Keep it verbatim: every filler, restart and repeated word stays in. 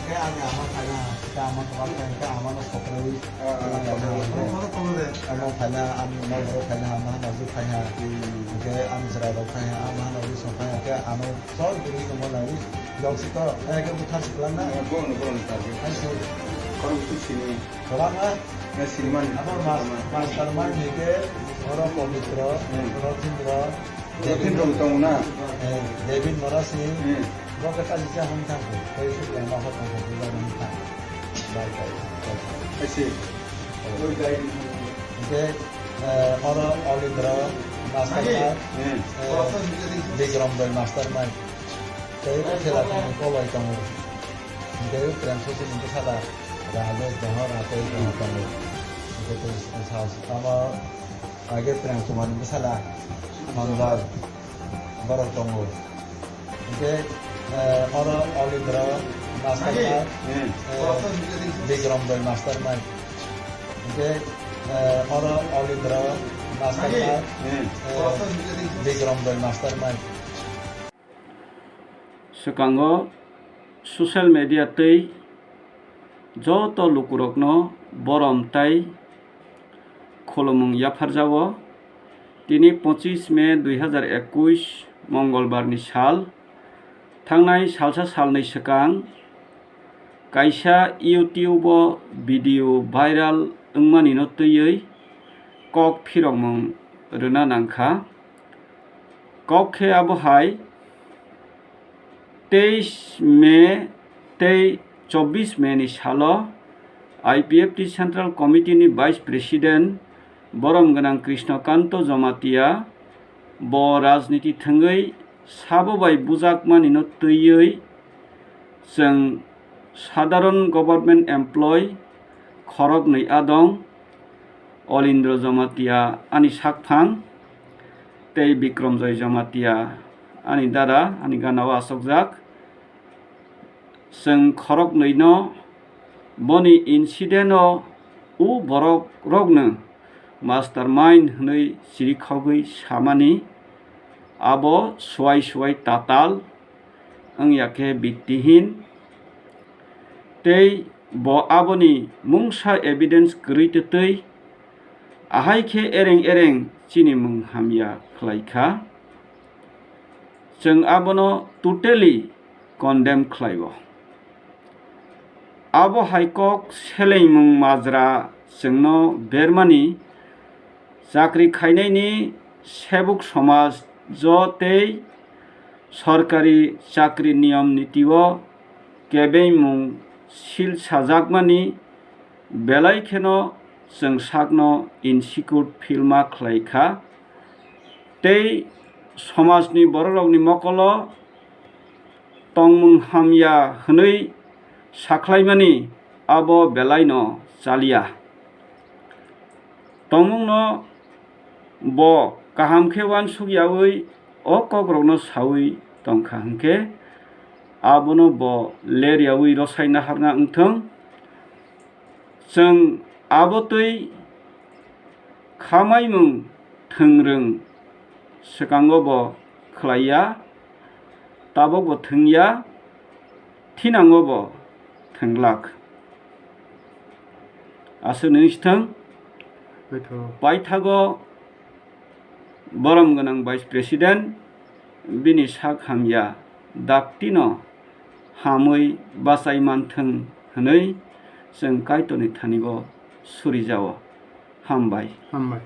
Khe ani ama phaina, khe ama kwbang khe, khe ama no sokroi. Ah, ah, sokroi. Ama phaina, ani nokborok phaina, ama hana jwk phaiha. Hmm. Khe ani chwrairok phaiha, ama hana jwk song phaiha, khe ano sol bini tongma nai. Jok si to, eh, khe bwthar si kwlangna. Eh, bono, bono target. Hai so. Kono bwtwi sini. Kwbangma. Eh, sini mani. Abo mas-, mastermind ni khe, oro Pabitra, hmm, Rotindra, David rok tongo na? Eh, David Morasi. Hmm. Bo khe kaisa hwn thang khe, tei suk yang ma hwn thang khe, buja hwn thang. Bai, bai, bai. I see. Oh. Oi, gai. Hingke, eh, oro Olindra master, hmm, eh, Bikram bai mastermind. Tei khela thani kolai tongo. Hingke Prem Sosini bwsada Rajesh Dhohor tei tongo. Hingke tei sa-, sa-, tamo Age Prem Kumar ni bwsala Mangal borok tongo. Hingke, eh, oro Olindra mastermind, eh, Bikram bai mastermind. Hingke, eh, oro Olindra mastermind, eh, Bikram bai mastermind. Swkango social media tei joto lukurokno borom tai khulumung yapharjago. Tini pochisme dui hazar ekush Mongolbarni sal. Thangnai salsa salnwi swkang kaisa YouTube-o video viral wngmanino twiwi kok phirokmung rwna nangkha. Kok khe abo hai, teis May tei chobbish May ni salo I P F T Central Committee ni Vice President borom gwnang Krishnakanto Jamatia bo rajniti thwngwi sabo bai bujakmani no twiwi chwng sadharon government employee khoroknwi adong, Olindra Jamatia ani sakphang tei Bikramjoy Jamatia ani dada ani gana o asokjak. Chwng khoroknwi no boni incident o u borok rokno mastermind hwnwi chirikhogwi samani abo suai suai tatal wngya khe biktihin tei bo aboni mungsa evidence kwrwi twtwi ahai khe ereng ereng chini mung hamya khlai kha. Chwng abono totally condemn khlaio. Abo hai kok selengmung majra chwngno bermani chakri khainaini sebuk somaj jo tei sorkari chakri niyom nitio kebeimung sil sajakmani belai kheno chwng sakno insecure feel ma khlai kha tei somajni borokrokni mokolo tongmung hamya hwnwi sakhlaimani abo belaino chaliya. Tongmungno bo kaham khe uansuk yaui o kokrokno saui tongkha hwnkhe abono bo ler yaui rwsai naharna wngthung. Chwng abo twi khamaimung thwng rwng swkango bo khlai ya, tabuk bo thwng ya, thinango bo thwng glak. Aswk nini swthang. Paithago. Paithago borom gwnang Vice President bini sak hamya daktino hamwi bachai manthwng hwnwi chwng Kaitorni thani bo suri jao. Hambai. Hambai.